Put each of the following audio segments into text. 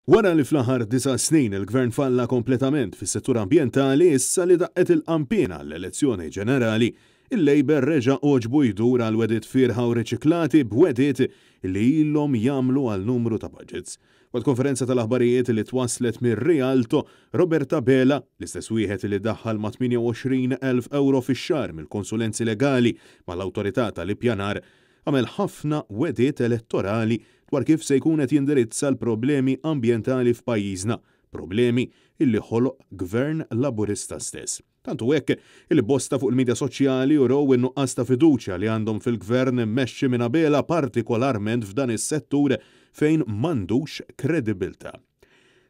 Wara li fl-aħħar disa' snin il-Gvern falla kompletament fis-settur ambjentali, issa li daqqet il-qanpiena għall-elezzjoni ġenerali, il-Labour reġa' għoġbu jdur għal wegħdiet fierħa u riċiklati b'wegħdiet li ilhom jagħmlu għal numru ta' budgets. Waqt konferenza tal-aħbarijiet li twasslet mir-Rialto, Robert Abela, l-istess wieħed li daħħal ma' 28,000 ewro fix-xahar mill-konsulenzi legali mal-Awtorità tal-Ippjanar, għamel ħafna wegħdiet elettorali dwar kif se jkun qed jindirizza l-problemi ambjentali f'pajjiżna, problemi illi ħoloq Gvern Laburista stess. Tant hu hekk illi bosta fuq il-midja soċjali urew in-nuqqas ta' fiduċja li għandhom fil-Gvern immexxi minn Abela partikolarment f'dan is-settur fejn m'għandux kredibilità.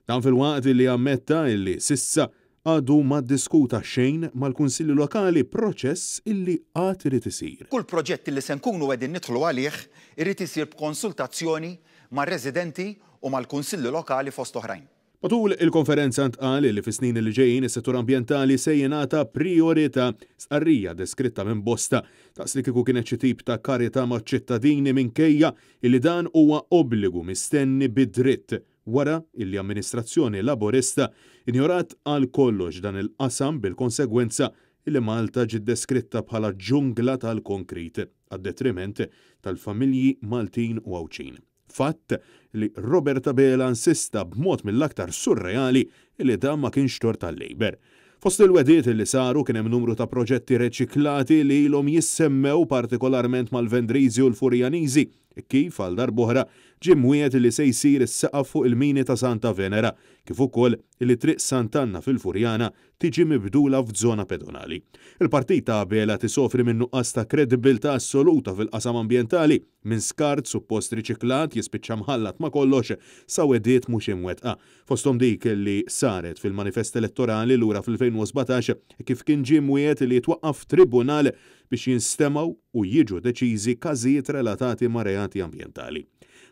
Dan filwaqt li ammetta illi s'issa għadu ma ddiskuta xejn mal-Kunsilli Lokali, proċess illi għad irid isir. Kull proġett illi se nkunu qegħdin nidħlu għalih irid isir b'konsultazzjoni mar-residenti u mal-Kunsilli Lokali fost oħrajn. Matul il-konferenza ntqal illi fis-snin li ġejjin is-settur ambjentali se jingħata prijorità, stqarrija deskritta minn bosta daqs li kieku kienet xi tip ta' karità maċ-ċittadini minkejja illi dan huwa obbligu mistenni bi dritt wara illi amministrazzjoni Laburista injorat għal kollox dan il-qasam bil-konsegwenza illi Malta ġiet deskritta bħala ġungla tal-konkrit għad-detriment tal-familji Maltin u Għawdxin. Fatt li Robert Abela insista b'mod mill-aktar surreali illi dan ma kienx tort tal-Labour. Fost il-wegħdiet li saru kien hemm numru ta' proġetti reċiklati li ilhom jissemmew partikolarment mal-Vendriżi u l-Furjaniżi Kif, għal darb'oħra, ġie mwiegħed li se jsir is-saqaf fuq il-mini ta' Santa Venera, kif ukoll li Triq Sant'Anna fil-Furjana tiġi mibdula f'zona pedonali. Il-partit ta' Abela qed isofri minn nuqqas ta' kredibbiltà assoluta fil-qasam ambjentali, minn skart suppost riċiklat jispiċċa mħallat ma' kollox sa wegħdiet mhux imwettqa, fosthom dik li saret fil-manifest elettorali lura fl-2017 kif kien ġie mwiegħed li jitwaqqaf tribunal biex jinstemgħu u jiġu deċiżi każijiet relatati ma' reati ambjentali.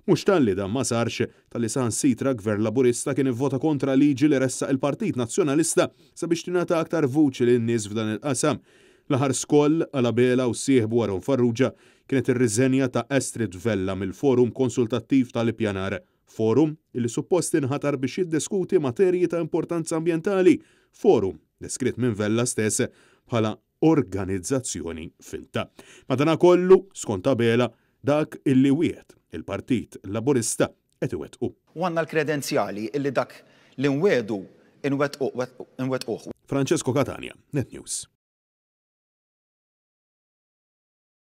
Mhux talli dan ma sarx, talli saħansitra Gvern Laburista kien ivvota kontra liġi li ressaq il-Partit Nazzjonalista sabiex tingħata aktar vuċi lin-nies f'dan il-qasam. L-aħħar skoll għal Abela u sieħbu Aaron Farrugia kienet ir-riżenja ta' Astrid Vella mill-Forum Konsultattiv tal-Ippjanar, forum illi suppost inħatar biex jiddiskuti materji ta' importanza ambjentali, forum deskritt minn Vella stess bħala organizzazzjoni finta. Madanakollu, skont Abela, dak illi wiegħed il-Partit Laburista qed iwettqu. U għandna l-kredenzjali illi dak li nwiegħdu nwettquh. Francesco Catania, Net News.